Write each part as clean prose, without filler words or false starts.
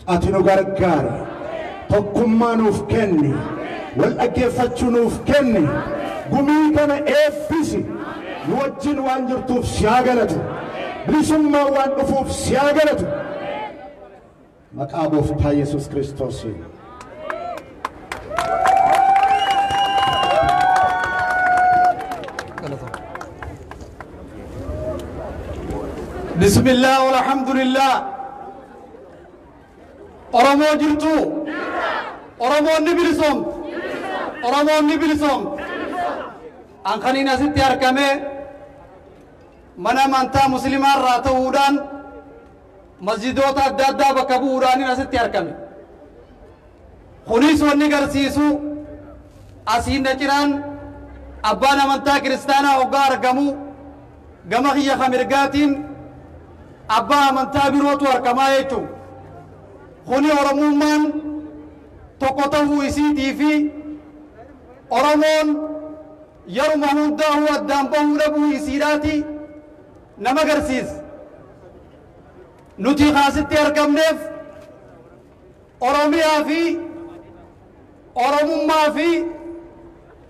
Ati nu gargaari. Tokkummaa nuuf kenni. Wal dhaggeeffachuu nuuf kenni. Gumii kana eebbisi. Nu wajjin waan jirtuuf si haa galatu. Bilisummaan waan dhufuuf si haa galatu. Maqaa Gooftaa Yesuus Kiristoosiin. بسم الله والحمد لله. Oromoo jirtu, Oromoonni bilisoomti, Oromoonni bilisoomti. An kaniin asitti argame mana amantaa musliimaa irraa ta'uudhaan masjidoota adda addaa bakka bu'uudhaan asitti argame. Kunis wanni garsiisu asiin na cinaan abbaan amantaa kiristaanaa hoggaa argamu, gama kiyya kamirgaatiin abbaa amantaa birootu argamaa jechuudha. Kuni Oromummaan tokko ta'uu isiitii fi Oromoon yeruma hundaa'uu addaan bahuu dhabuu isiidhaati nama agarsiisa. Nuti kaasitti argamneef Oromiyaa fi Oromummaa fi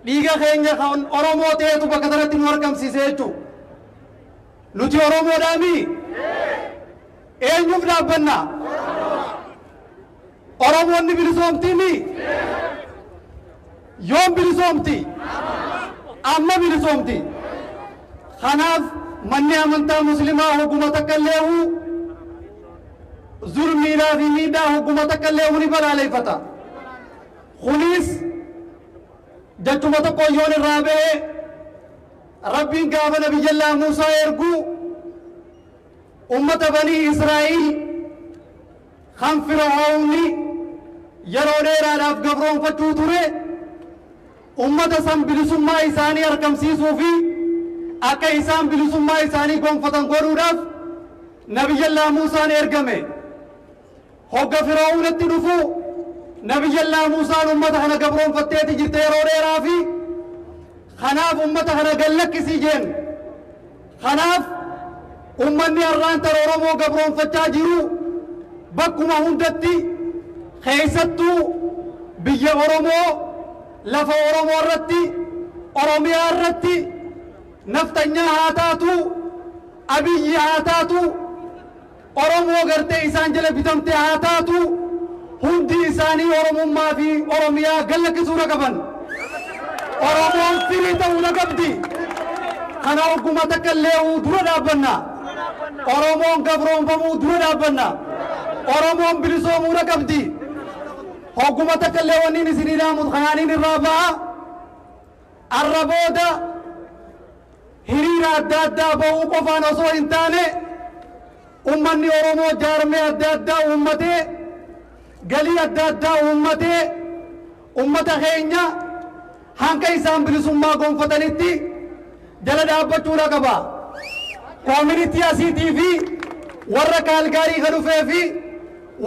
dhiiga keenya kan Oromoo ta'etu bakka kanatti nu argamsiise jechuudha. Nuti Oromoodhaami? Eenyuuf dhaabbanna? Oromoonni bilisoomtiimi? Yoom bilisoomti? Amma bilisoomti. Kanaaf manni amantaa musliimaa hogguma takka illee zulmiidhaa fi miidhaa hogguma takka illee ni balaaleffata. Kunis jechuma tokko yoon irraa ba'ee, Rabbiin gaafa Nabiyyallaa Muusaa erguu ummata Banii Israa'il kan Fir'aawni yeroo dheeraadhaaf gabroonfachuu ture, ummata san bilisummaa isaanii argamsiisuu fi akka isaan bilisummaa isaanii gonfatan godhuudhaaf Nabiyyallaa Muusaan ergame. Hogga Fir'aawnatti dhufu Nabiyyallaa Muusaan ummata kana gabroonfatteeti jirte yeroo dheeraa fi kanaaf ummata kana gallakkisii jeen. Kanaaf ummanni har'aan tara Oromoo gabroonfachaa jiru bakkuma hundatti, keessattuu biyya Oromoo, lafa Oromoo irratti, Oromiyaa irratti, naftanyaa haa taatu, Abiyyi haa taatu, Oromoo gartee isaan jala bitamte haa taatu, hundi isaanii Oromummaa fi Oromiyaa gallakkisuudha qaban. Oromoon firii ta'uudha qabdi. Kana ogguma takka illee dura dhaabbanna. Oromoon gabroonfamuu dura dhaabbanna. Oromoon bilisoomuudha qabdi. Hogguma takka illee wanni isinii dhaamu kanaaniin irraa ba'a. Arra booda hiriira adda addaa ba'uu qofaan osoo hin taane, ummanni Oromoo jaarmee adda addaa uummatee, galii adda addaa uummatee, ummata keenya hanga isaan bilisummaa gonfatanitti jala dhaabbachuudha qaba. Community asiitii fi warra Kaalgaarii ka dhufee fi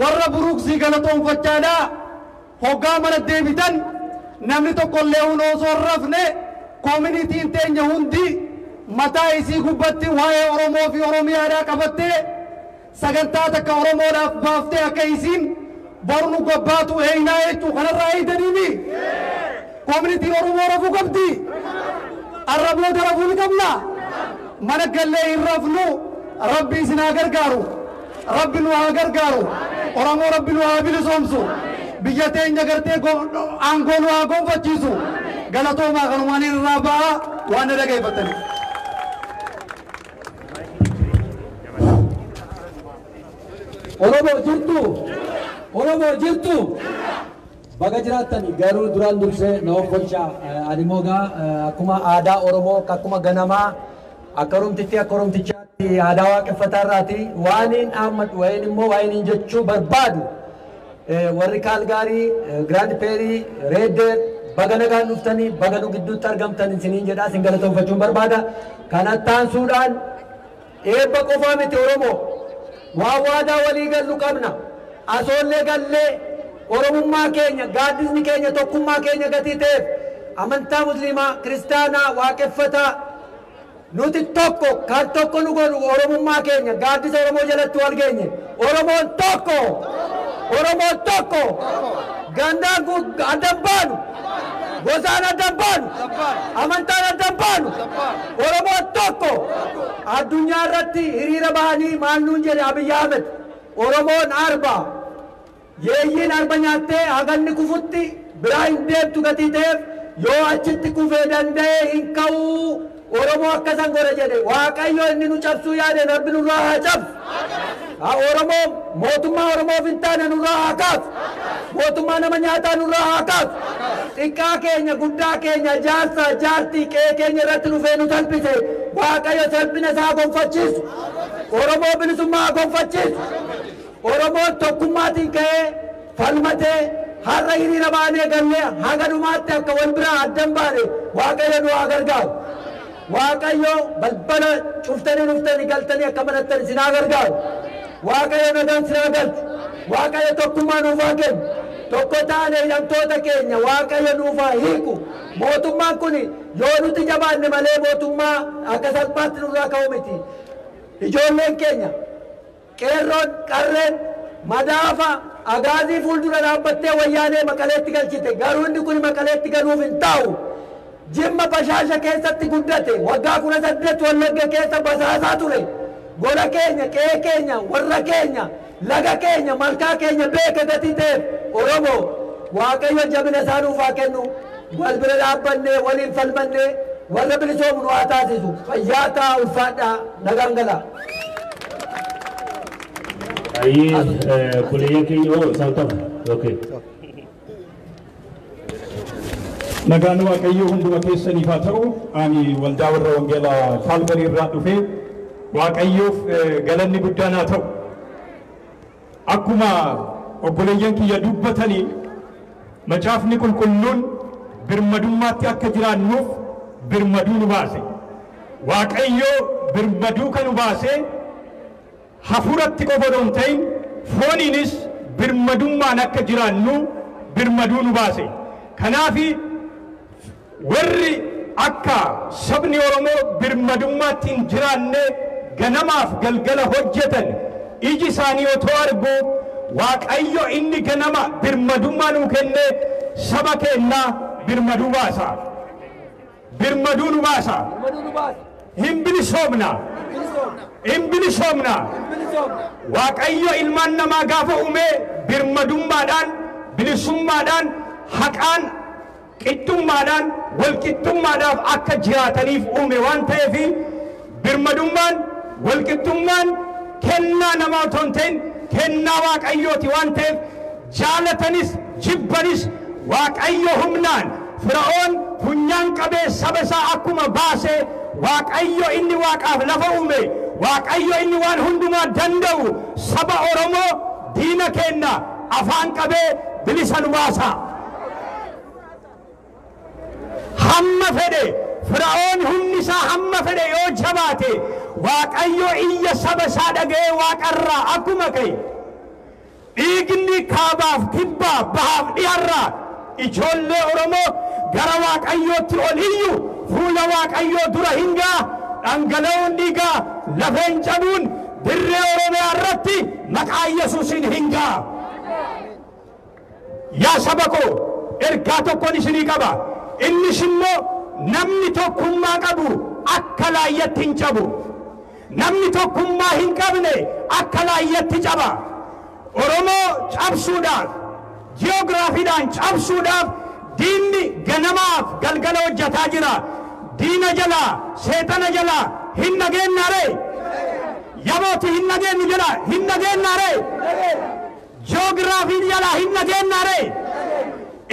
warra Buruuksii galatoonfachaadha. Hoggaa mana deebitan namni tokko illee hunoo osoo hin rafne, communityn teenya hundi mataa isii gubbatti waa'ee Oromoo fi Oromiyaadhaa qabattee sagantaa takka Oromoodhaaf baaftee akka isiin boru nu gabbaatu eeynaa jechuu kanarraa eeydaniimi. Communityn Oromoo rafuu qabdi. Arra booda rafuu ni qabna. Mana gallee hin rafnu. Rabbi isin haa gargaaru. Rabbi nu haa gargaaru. Oromoo Rabbi nu haa bilisoomsu. Biyya teenya gartee aangoo nu haa gonfachiisu. Galatoomaa, kanumaan irraa ba'aa waan na dhageeffattaniif. Oromoo jirtu! Oromoo jirtu! Baga jiraattani. Garuu duraan dursee na obbolchaa. Ani immoo gaa akkuma aadaa Oromoo, akkuma ganamaa, akka Oromtitti, akka Oromtichaatti, aadaa waaqeffataa irraati waan hin dhaammadhu waa'een immoo waa'een hin jechuu barbaadu, warri Kaalgaarii, Giraand Peerii, Red Deer, baga nagaan dhuftanii, baga nu gidduutti argamtan isiniin jedhaa isin galatoonfachuun barbaada. Kanatti aansuudhaan eebba qofaa miti, Oromoo waan waadaa walii gallu qabna. Asoollee gallee Oromummaa keenya, gaaddisni keenya tokkummaa keenya gatii ta'eef, amantaa musliimaa, kiristaanaa, waaqeffataa, nuti tokko. Kan tokko nu godhu Oromummaa keenya. Gaaddisa Oromoo jalatti wal geenye. Oromoon tokko. Oromoon tokko. Gandaan addan baanu. Gosaan addan baanu. Amantaan addan baanu. Oromoon tokko. Addunyaa irratti hiriira bahanii maal nuun jedhe Abiyyi Ahmed. Oromoon arba. Yeeyyiin arba nyaattee haganni kufutti biraa hin deemtu gatii ta'eef yoo achitti kufee danda'ee hin ka'uu. Oromoo akkasan godha jedhe. Waaqayyo inni nu cabsuu yaade Rabbi nurraa haa cabsu. Oromoo mootummaa Oromoof hin taane nurraa haa kaasu. Mootummaa nama nyaataa nurraa haa kaasu. Xiqqaa keenya guddaa keenya jaarsa jaartii qe'ee keenya irratti dhufee nu salphise. Waaqayyo salphina isaa gonfachiisu. Oromoo bilisummaa gonfachiisu. Oromoon tokkummaatiin ka'ee falmatee har'a hiriira baanee gallee haga dhumaatti akka wal biraa addan baane Waaqayyo nu haa gargaaru. Waaqayyo balbala cuftanii dhuftanii galtanii akka manattan isin haa gargaaru. Waaqayyo nagaan isin haa galchu. Waaqayyo tokkummaa nuuf haa kennu. Tokko taane hidhamtoota keenya Waaqayyo nuuf haa hiiku. Mootummaan kun yoo nuti jabaanne malee mootummaa akka salphaatti nurraa ka'u miti. Ijoolleen keenya qeerroon qarreen madaafa agaazii fuuldura dhaabbattee wayyaanee Maqaleetti galchite. Garuu inni kun Maqaleetti galuuf hin taa'u. Jimma Bashaasha keessatti guddate waggaa 18 Wallagga keessa basaasaa ture. Gola keenya, qe'ee keenya, warra keenya, laga keenya, malkaa keenya beeka gatii ta'eef Oromoo Waaqayyo jabina isaa nuuf haa kennu. Wal bira dhaabbannee waliin falmannee warra bilisoomu nu haa taasisu. Fayyaa ta'aa, ulfaadhaa, nagaan galaa. Ayyee obboleeyyan keenya hoo isaan qaba. Okay. Nagaan Waaqayyoo hunduma keessaniif haa ta'u. Ani waldaa warra wangeelaa Kaalvarii irraa dhufee Waaqayyoof galanni guddaan haa ta'u. Akkuma obboleeyyan kiyya dubbatanii macaafni qulqulluun birmadummaatti akka jiraannuuf birmaduu nu baase. Waaqayyoo birmaduu kan nu baase hafuuratti qofa otoo hin ta'in fooniinis birmadummaan akka jiraannu birmaduu nu baase. Kanaafi warri akka sabni Oromoo birmadummaatti hin jiraanne ganamaaf galgala hojjetan iji isaanii otoo argu Waaqayyo inni ganama birmadummaa nuu kenne saba keenyaa birmaduu baasa. Birmaduu nu baasa. Hin bilisoomna. Hin bilisoomna. Waaqayyo ilmaan namaa gaafa uume birmadummaadhaan, bilisummaadhaan, haqaan, qixxummaadhaan, walqixxummaadhaaf akka jiraataniif uume waan ta'eef birmadummaan, walqixxummaan kennaa namaa otoo hin ta'in kennaa Waaqayyooti waan ta'eef jaalatanis jibbanis Waaqayyo humnaan Fira'oon funyaan qabee saba isaa akkuma baase Waaqayyo inni Waaqaaf lafa uume Waaqayyo inni waan hundumaa danda'u saba Oromoo diina keenna afaan qabee bilisa nu baasa. Hamma fedhe Fira'oon humni isaa hamma fedhe yoo jabaate Waaqayyo iyya saba isaa dhaga'ee Waaqarraa akkuma ka'e dhiigni kaabaaf kibbaa bahaaf dhiharraa ijoollee Oromoo gara Waaqayyootti ol iyyu fuula Waaqayyoo dura hin ga'a dhangala'oon dhiigaa lafeen cabuun dirree Oromiyaa irratti maqaa Yesuusiin hin ga'a. Yaa saba koo ergaa tokkoon isinii qaba. Innis immoo namni tokkummaa qabu akka laayyatti hin cabu. Namni tokkummaa hin qabne akka laayyatti caba. Oromoo cabsuudhaaf, ji'oogiraafiidhaan cabsuudhaaf diinni ganamaaf galgala hojjetaa jira. Diina jalaa, seexana jalaa hin dhageenyaaree? Yabooti hin dhageenyu jedha, hin dhageenyaaree? Ji'oogiraafii jalaa hin dhageenyaaree?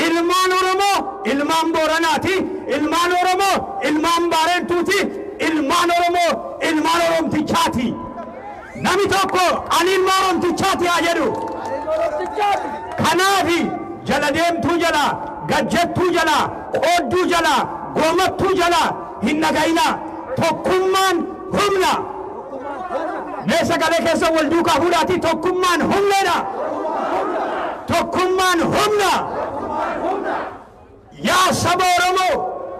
Ilmaan Oromoo ilmaan Booranaati, ilmaan Oromoo ilmaan Baareentuuti, ilmaan Oromoo ilmaan Oromtichaati. Namni tokko ani ilma Oromtichaati haa jedhu. Kanaafi jala deemtuu jala, gajjattuu jala, qoodduu jala, goomattuu jala hin dhaga'inaa. Tokkummaan humna. Mee sagalee keessa wal duukaa fuudhaatii tokkummaan humneedha. Tokkummaan humna. Yaa saba Oromoo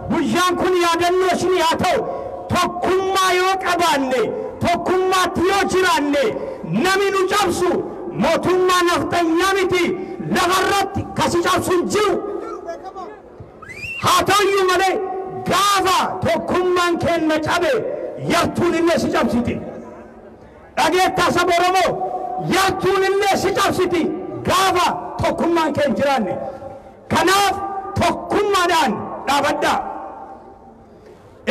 guyyaan kun yaadannoo isinii haa ta'u. Tokkummaa yoo qabaanne, tokkummaatti yoo jiraanne namni nu cabsu Mootummaa nafxanyaa miti lafarratti kasi cabsu hin jiru. Haa ta'uyyuu malee gaafa tokkummaan keenya cabe yartuun illee si cabsiti. Dhageettaa saba Oromoo, yartuun illee si cabsiti gaafa tokkummaan keenya jiraanne. Kanaaf tokkummaadhaan dhaabadhaa.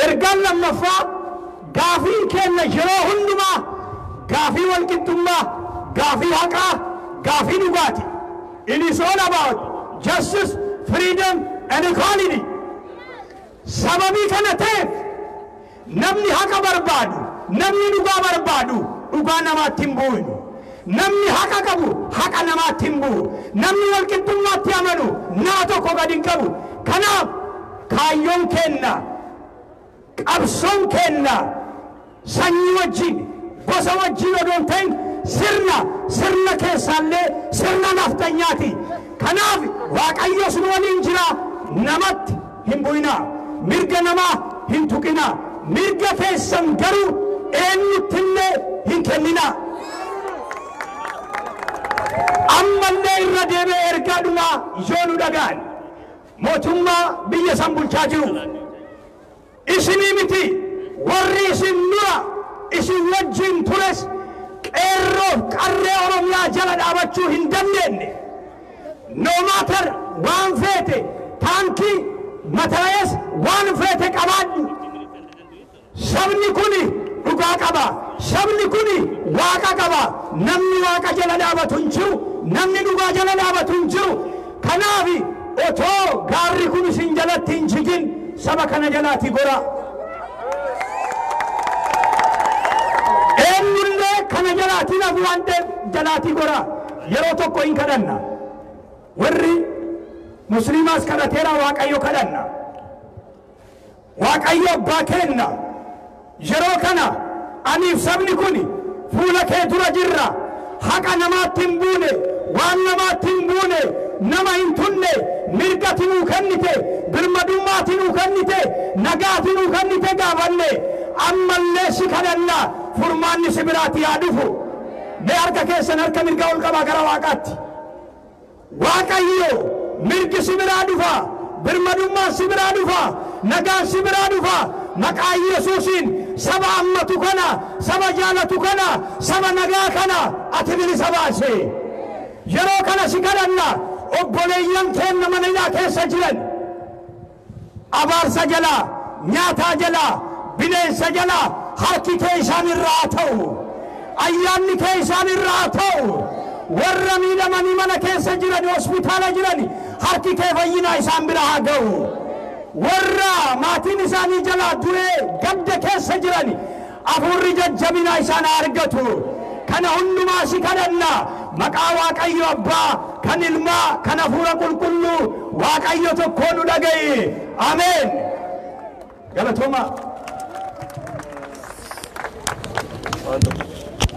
Ergaan lammaffaa, gaafiin keenya yeroo hundumaa gaafii walqixxummaa, gaafii haqaa, gaafii dhugaati. It is all about justice, freedom and equality. Sababii kana ta'eef namni haqa barbaadu, namni dhugaa barbaadu dhugaa namaatti hin bu'inu. Namni haqa qabu haqa namaatti hin bu'u. Namni walqixxummaatti amanu nama tokko gadi hin qabu. Kanaaf kaayyoon keenna, qabsoon keenna sanyii wajjin, gosa wajjin odoo hin ta'in sirna keessaallee sirna nafxanyaati. Kanaaf Waaqayyos nu waliin jira. Namatti hin bu'inaa. Mirga namaa hin tuqinaa. Mirga keessan garuu eenyuttillee hin kenninaa. Ammallee irra deebi'ee ergaa dhumaa yoo nu dhaga'an mootummaa biyya san bulchaa jiru. Isinii miti, warri isin dura isin wajjin tures qeerroof qarree Oromiyaa jala dhaabachuu hin dandeenye. No matter waan feete taankii mataayes waan feete qabaadhu. Sabni kuni dhugaa qaba. Sabni kuni waaqa qaba. Namni waaqa jala dhaabatu hin jiru. Namni dhugaa jala dhaabatu hin jiru. Kanaaf otoo gaarri kun isin jalatti hin jigin saba kana jalaati gora. Eenyullee kana jalaatii nafu waan ta'eef jalaatii gora. Yeroo tokko hin kadhanna. Warri musliimaas kadhateera, Waaqayyo kadhanna. Waaqayyo abbaa keenna. Yeroo kana aniif sabni kun fuula kee dura jirra. Haqa namaatti hin buune, waan namaatti hin buune, nama hin tunne, mirgati nuu kennite, birmadummaati nuu kennite, nagaati nuu kennite gaafanne. Ammallee si kadhanna, furmaanni si biraatti yaa dhufu. Mee harka keessan harka mirgaa ol qabaa gara Waaqaatti. Waaqayyo, mirgi si biraa dhufa, birmadummaan si biraa dhufa, nagaan si biraa dhufa. Maqaa Yesuusiin saba ammatu kana, saba jaalatu kana, saba nagaa kana ati bilisa baase. Yeroo kana si kadhanna, obboleeyyan keenya mana hidhaa keessa jiran abaarsa jalaa, nyaataa jalaa, bineensa jalaa harki kee isaan irraa haa ta'u. Ayyaanni kee isaan irraa haa ta'u. Warra miidhamanii mana keessa jiran, hospitaala jiran, harki kee fayyinaa isaan bira haa ga'u. Warra maatiin isaanii jalaa du'ee gadda keessa jiran hafuurri jajjabinaa isaan haa argatu. Kana hundumaa si kadhanna maqaa Waaqayyo abbaa, kan ilmaa, kan hafuura qulqulluu, Waaqayyo tokkoo nu dhaga'i. Ameen. Galatooma.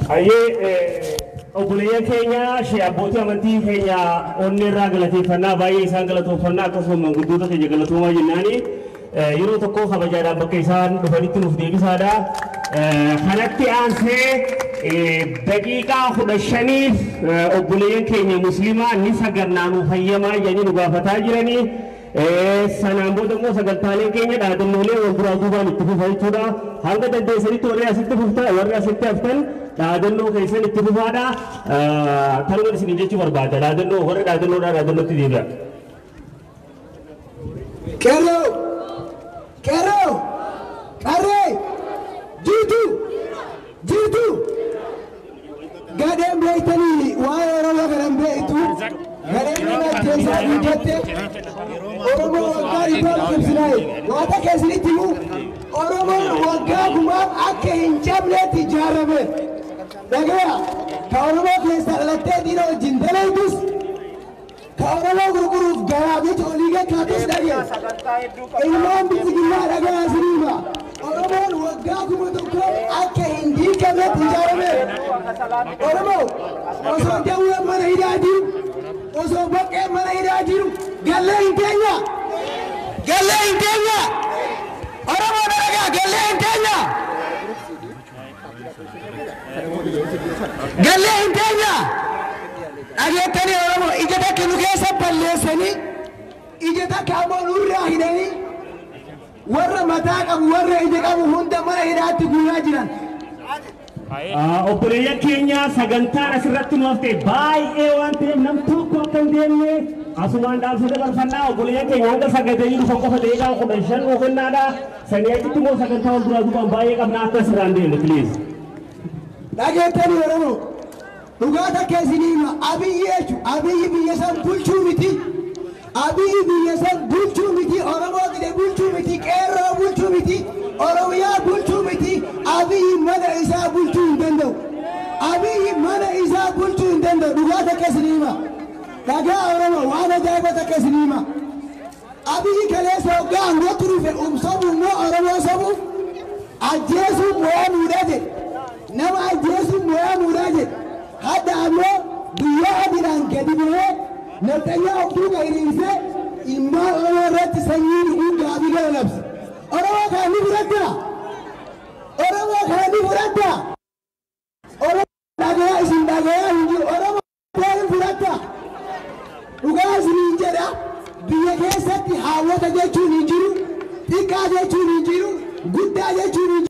Hayyee, obboleeyyan keenya shee abbootii amantii keenya onnee irraa galateeffannaa, baay'ee isaan galatoofannaa, akkasuma manguddoota keenya galatoomaa jennaani yeroo tokko kabajaadhaan bakka isaan dhufanitti nuuf deebisaadha. Kanatti aansee daqiiqaa 15f obboleeyyan keenya musliimaa ni sagannaa nuuf hayyamaa jedhanii nu gaafataa jiranii. Sanaan booda immoo sagantaaleen keenya dhaadannoolee wal duraa duubaan itti fufa jechuudha. Hanga dandeessanitti warri asitti fufta, warri asitti haftan dhaadannoo keessan itti fufaadha. Kanuma isin jechuu barbaada. Dhaadannoo warri dhaadannoodhaa dhaadannootti deebi'a. Qeerroo! Qeerroo! Qarree! Jirtu! Jirtu! Gadheen beektanii waa'ee Oromoo kana hin beektu. Gadheen nama ajjeesaa guddatte Oromoo waggaa 200 ibsinaaye. Waata keessanitti himu, Oromoon waggaa kumaaf akka hin cabnetti ijaarame. Dhagaya, ka Oromoo keessaa dhalattee diina wajjin dalaytus, ka Oromoo gurguruuf garaa jecha olii gad kaatus dhagee. Ilmaan bilxiginnaa dhagaya siniima. Oromoon waggaa 1000 akka hin diigamnetti ijaarame. Oromoo osoo dawween mana hidhaa jiru, osoo boqqeen mana hidhaa jiru, gallee hin teenya. Gallee hin teenya. Oromoo dhalagaa, gallee hin teenya. Gallee hin teenya. Dhageettanii Oromoo ija takka nu keessa balleessanii ija takka ammoo nurraa hidhanii warra mataa qabu warra ija qabu hunda mana hidhaatti guuraa jiran. Obboleeyyan keenya sagantaan asirratti nu hafte baay'ee waan ta'eef nam tokko akka hin deemne asumaan dhaamsa dabarfannaa. Obboleeyyan keenya hanga sagadanii dhufan qofa daqiiqaa 15 nuu kennaadha. Sanii achitti immoo sagantaa wal duraa duubaan baay'ee qabna akka asirraa hin deemne please. Dhageettanii Oromoo dhugaa takka isinii hima. Abiyyi jechuun Abiyyi biyya san bulchuu miti. Abiyyi biyya san bulchuu miti. Oromoo gide bulchuu miti. Qeerroo bulchuu miti. Oromiyaa bulchuu miti. Abiyyi mana isaa bulchuu hin danda'u. Abiyyi mana isaa bulchuu hin danda'u. Dhugaa takka isinii hima. Dhagaa Oromoo waan ajaa'iba takka isinii hima. Abiyyi kaleessa hoggaa aangootti dhufe sobuun moo Oromoo sobuuf ajjeesuun mo'aa muudhaa jedhe. Nama ajjeesuun mo'aa muudhaa jedhe. Hadda ammoo guyyaa adiidhaan gadi bu'ee nafxanyaa of duuka hiriirsee ilmaan Oromoo irratti sanyii dhuguu gaabii gara labse. Oromoo kana ni fudhattaa? Oromoo kana ni fudhattaa? Oromoo dhagayaa isin dhagayaa hin jiru. Oromoo hin fudhattaa? Dhugaa isiniin jedha biyya keessatti haawwata jechuun hin jiru, xiqqaa jechuun hin jiru, guddaa jechuun hin jiru.